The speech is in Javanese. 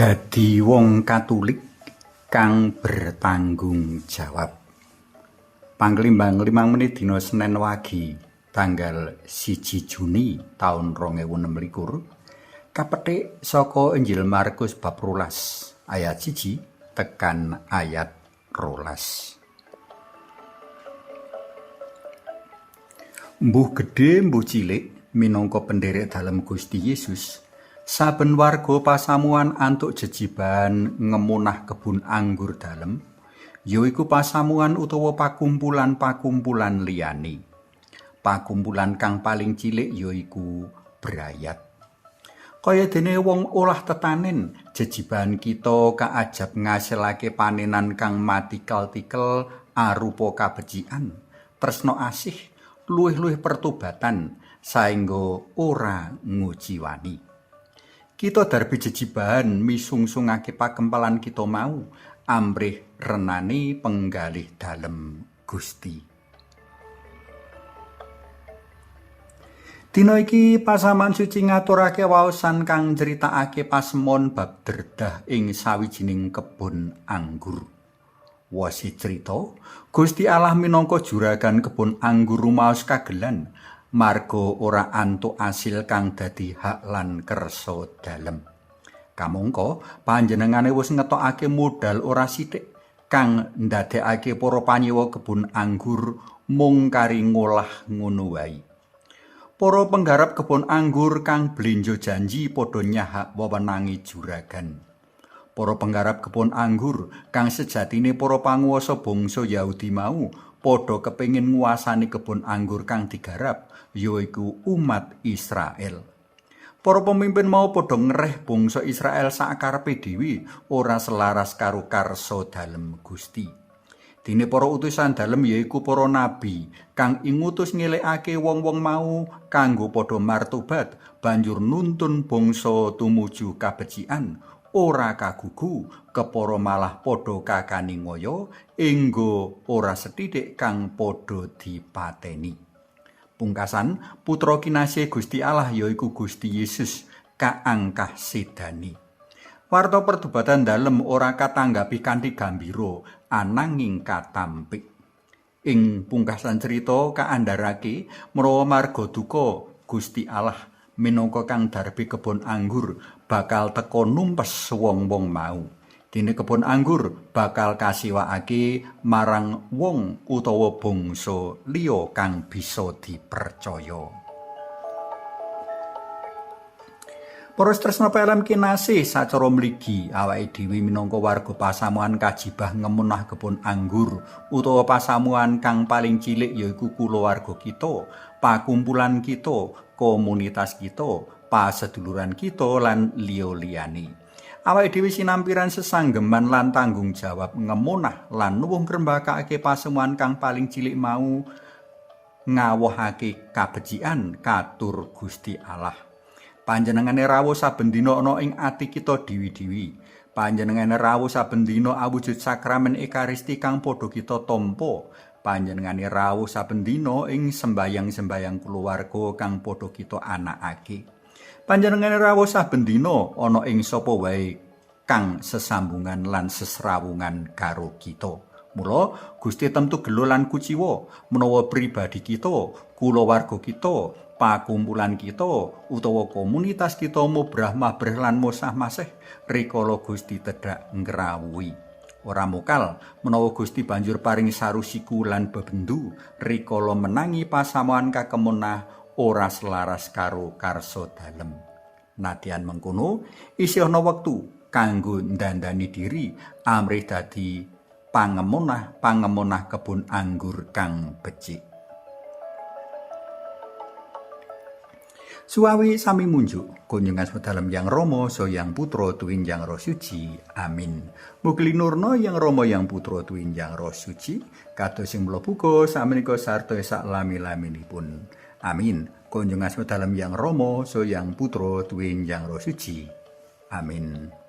Dadi wong Katulik kang bertanggung jawab. Panglimbang 5 menit dina Senen Wage tanggal 1 Juni taun 2026 kapetik saka Injil Markus bab 12 ayat 1 tekan ayat 12. Mbuh gedhe mbuh cilik minangka penderek dalem Gusti Yesus, saben warga pasamuan antuk jejibahan ngemunah kebun anggur dalem, yaiku pasamuan utawa pakumpulan-pakumpulan liyane. Pakumpulan kang paling cilik yaiku brayat. Kaya dene wong olah tetanen, jejibahan kita kaajab ngasilake panenan kang matikel-tikel arupa kabecikan, tresna asih, luwih-luwih pertobatan, saengga ora nguciwani. Kita darbi jejibahan misungsungake pakempelan kita mau amrih renane penggalih dalem Gusti. Dina iki pasaman suci ngaturake waosan kang nyritakake pasemon bab dredah ing sawijining kebon anggur. Wasi crita, Gusti Allah minangka juragan kebon anggur rumaos kagelan marga ora antuk asil kang dadi hak lan kersa dalem. Kamangka panjenengane wis ngetokake modal ora sithik kang ndadekake para panyewa kebun anggur mung kari ngolah ngono wae. Para penggarap kebun anggur kang blenjo janji padha nyahak wewenange juragan. Para penggarap kebun anggur kang sejatine para panguwasa bangsa Yahudi mau padha kepengin nguasani kebun anggur kang digarap, yaiku umat Israel. Para pemimpin mau padha ngereh bangsa Israel sakarepe dhewe, ora selaras karo karsa dalem Gusti. Dene para utusan dalem yaiku para nabi kang ingutus ngelekake wong-wong mau kanggo padha martobat banjur nuntun bangsa tumuju kabecikan, ora kagugu kepara malah padha kakani ngoyo enggo ora sethithik kang padha dipateni. Pungkasan, putra kinasih Gusti Allah yaiku Gusti Yesus kaangkah sedani. Warta perdebatan dalem ora katanggapi kanthi gambira ananging katampik. Ing pungkasan crita kaandharake menawa marga duka Gusti Allah minangka kang darbi kebon anggur bakal teka numpes wong-wong mau. Dene kebon anggur bakal kasiwakake marang wong utawa bangsa liya kang bisa dipercaya. Para tresna pelem kinasih, sacara mligi awake dhewe minangka warga pasamuan kajibah ngemunah kebon anggur utawa pasamuan kang paling cilik yaiku kulawarga kita, pakumpulan kita, komunitas kita, paseduluran kita lan liya-liyane. Awake dhewe sinampiran sesanggeman lan tanggung jawab ngemunah lan nuwuh ngrembakake pasamuan kang paling cilik mau ngawohake kabecikan katur Gusti Allah. Panjenengane rawuh saben dina ana ing ati kita dewi-dewi. Panjenengane rawuh saben dina awujud sakramen Ekaristi kang padha kita tampa. Panjenengane rawuh saben dina ing sembayang-sembayang kulawarga kang padha kita anakake. Panjenengane rawuh saben dina ana ing sapa wae kang sesambungan lan sesrawungan karo kita. Mula Gusti temtu gelo lan kuciwa menawa pribadi kita, kulawarga kita, pakumpulan kita utawa komunitas kita mubrah-mabreh lan mosah-masih rikala Gusti tedhak ngrawuhi. Ora mokal menawa Gusti banjur paring sarusiku lan bebendu rikala menangi pasamuan kakemunah ora selaras karo karsa dalem. Nadyan mengkono, isih ana wektu kanggo ndandani diri amrih dadi pangemunah-pangemunah kebun anggur kang becik. Suwawi sami munjuk kunjungan dalem Yang Rama saha Yang Putra tuwin Yang Roh Suci. Amin. Mugi linurna Yang Rama Yang Putra tuwin Yang Roh Suci kados sing mula buka samenika sarta sak lami-laminipun. Amin. Kunjungan dalem Yang Rama saha Yang Putra tuwin Yang Roh Suci. Amin.